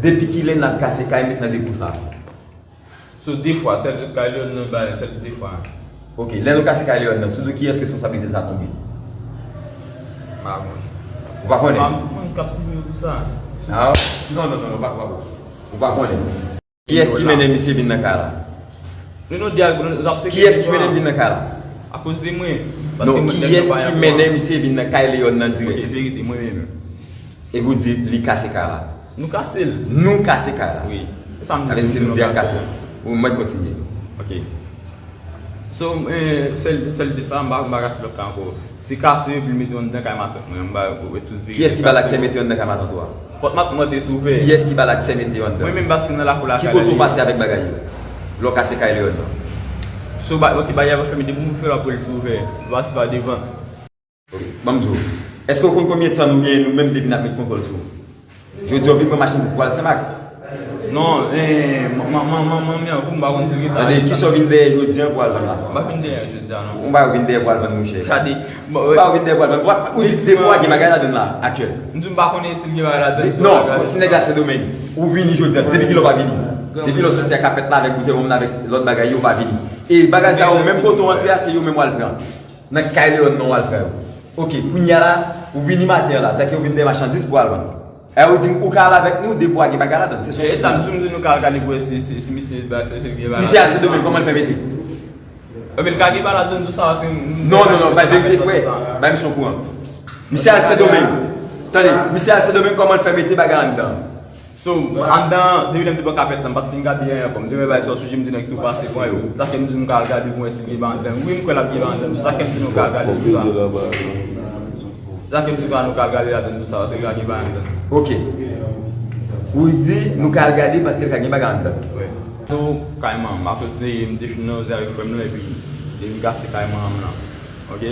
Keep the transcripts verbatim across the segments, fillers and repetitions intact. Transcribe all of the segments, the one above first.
Depi kilè n ap kase kay met nan depo sa? Sou de fwa, sèl kay Leon nan bay, sèl de fwa. Ok, lè nou kase kay Leon nan, sou do kiyès responsablite sa tonbe? M pa konnen. Ou pa konnen? M pa konn k ap sibi pou sa. Ah, non, non, non, non, ou pa, ou pa, ou pa konnen. Kiyès ki mennen misye vin nan kay la? Nou, nou di a, nou, nou ap seke. Kiyès ki mennen vin nan kay la? Akoz de mwen. Non, kiyès ki mennen misye vin nan kay Leon nan dirèk? Ok, verite, mwen menm. Epi w di li kase kay la. Nou kase l. Nou kase kay la. Wi. Se sa m di. Sa vle di se nou de k ap kase l. Ou mèt kontinye. Ok. So, eh, sèl, sèl de sa, m pa, m pa kase lòt kay ankò. Se kase epi l mete yo anndan kay matant mwen. M ba yo tout verite. Kiyès ki ba l aksè mete yo anndan kay matant ou a? Pòt matant mwen te tou ouvè. Kiyès ki ba l aksè mete yo anndan? Mwen menm paske nan lakou lakay la. Ki kote w pase avèk bagay yo? Lè w kase kay Leon nan. So, ba, ok, bagay la pa fèmen depi m fè l ap wè l tou ouvè. L pase pa devan. Ok, ban m di w. Èske w konn konbyen tan nou genyen nou menm depi n ap met kontwòl sou ou? Jodi a w vin pran machandiz pou al Senmak? Non, eh, man, man, man, manmi an, pou m pa konn si l gen. Tande, kisa w vin dèyè jodi a pou al vann la? M pa vin dèyè jodi a, non. Ou pa vin dèyè pou al vann, monchè. Gade, bon, ou pa vin dèyè pou al vann. Ou di depo a gen bagay ladann la, aktyèl. M di m pa konnen si l gen bagay ladann. Non, si nèg la Sendomeng, ou vini jodi a, depi kilè w pa vini? Depi lè w soti ak kapèt la, avèk boutèy wonm la, avèk lòt bagay yo, ou pa vini. E bagay sa yo, menm kote w antre a, se yo menm w al pran. Nan kay Leon nan w al pran yo. Ok, kounye a la, ou vini maten an la, sèke ou vin dèyè machandiz pou al vann. E ou di m ou ka al avèk nou, depo a gen bagay ladann, se sa w di. E sa m di nou ka al gade pou wè si, si, si misye ba, si, si gen bagay ladann. Misye al Sendomeng, kòman l fè mete? Ebyen, l ka gen bagay ladann tou sa, se. Non, non, non, bay verite, frè. Bay misye okouran. Misye al Sendomeng. Tande, misye al Sendomeng, kòman l fè mete bagay anndan? So, anndan, depi lè m te pran kapèt la, m pa t fin gade anyen ankò. M te wè bagay sa sou je m, m te nèg tou pase pran yo. Sa fè m di nou ka al gade pou wè si gen bagay anndan. Wi, m kwè l ap gen bagay anndan. Sa fè m di nou ka al gade pou sa. Sa fè m di nou ka al gade ladann pou sa, paske l ka gen bagay anndan. Ok. Ou di nou ka al gade paske l ka gen bagay anndan. Wi. So, kay manman m, akoz de m te fin nan yon zè avèk frè m nan, epi li vin kase kay manman m nan. Ok?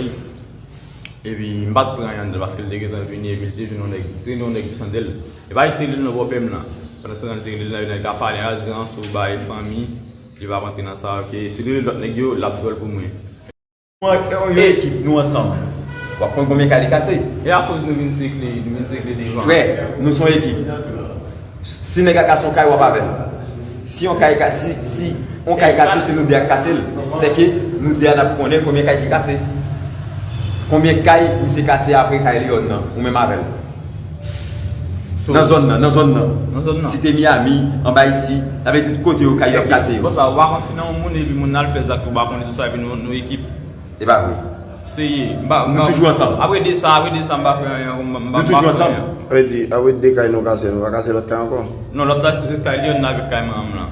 Epi m pa t pran anyen anndan paske l te gentan vini epi l te jwenn yon nèg, te jwenn yon nèg ki tande l. E pa li te rele l non, bòpè m nan. Pandan se tan l te rele l nan, nèg la pale a zan sou bay fanmi, li pa rantre nan sa, ok. Si l rele lòt nèg yo, l ap dwòl pou mwen. Nou an-, yon ekip, nou ansanm. W ap konn konbyen kay li kase. E akoz nou vin sekle, nou vin sekle devan. Frè, nou se yon ekip. Si nèg la kase yon kay, w ap avè l. Si yon kay ka-, si, si yon kay kase, se nou de a k kase l. Sèke nou de a n ap konnen konbyen kay ki kase. Konbyen kay misye kase apre kay Leon nan, ou menm avè l? Nan zòn nan, nan zòn nan. Nan zòn nan. Site Miami, anba isi, sa vle di tout kote yo kay yo ap kase yo. Bon, sa, w pa konn fin nan yon moun epi moun nan al fè zak ou pa konnen tout sa epi nou, nou ekip. E pa vre. Seye, m pa, m pa. Nou toujou ansanm. Apre de sa, apre de sa, m pa fè anyen, m pa, m pa. Nou toujou ansanm. Sa vle di, apre de kay nou kase, nou pa kase lòt kay ankò? Non, lòt la se kay Leon nan avèk kay manman m lan.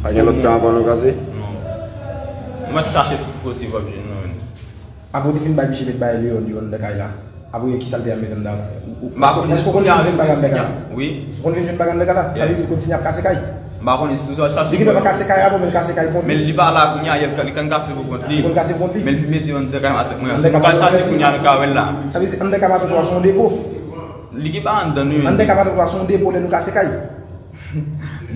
Pa gen lòt kay ankò nou kase? Non. Mwen chache tout kote, pa byen, non. Apre w te fin bay misye met bagay Leon yo anndan kay la. Apre, kisa l te ap met anndan? Ou, ou, èske w konn vin jwenn bagay anndan kay la? Wi. Ou konn vin jwenn bagay anndan kay la? Sa vle di l kontinye ap kase kay? M pa konnen si w chache. Li gentan pa kase kay avan, men l kase kay kont li. Men li pa la kounye a, li konn kase pou kont li. Li konn kase pou kont li. Men l vin mete yo anndan kay matant mwen an. Si nou ka chache kounye a, nou ka wè l la. Sa vle di anndan kay matant ou a se yon depo. Li gen pa anndan, wi. Anndan kay matant ou a se yon depo lè nou kase kay.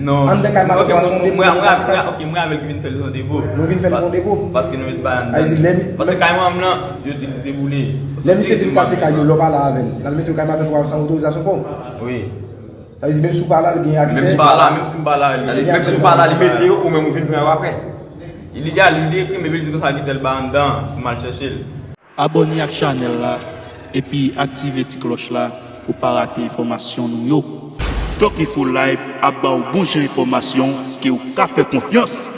Non. Anndan kay matant ou a se yon depo, mwen, mwen, ok, mwen avè l ki vin fè l yon depo. Nou vin fè l yon depo. Paske nou met bagay anndan. Paske kay manman m lan, yo te, te boule. Lè misye fin kase kay yo, lè w pa la avè l, l al mete yo kay matant ou a san otorizasyon pa w? Wi. Sa vle di menm si w pa la, li gen aksè. Menm si w pa la, menm si m pa la, li gen aksè. Menm si w pa la, li mete yo, ou menm ou vin pran yo apre. Li al, li ekri m epi l di konsa gen tèl bagay anndan, pou m al chèche l. Abòne ak chanèl la epi aktive ti klòch la pou pa rate enfòmasyon nou yo. Doc Info Live ap ba w bon jan enfòmasyon ke w ka fè konfyans.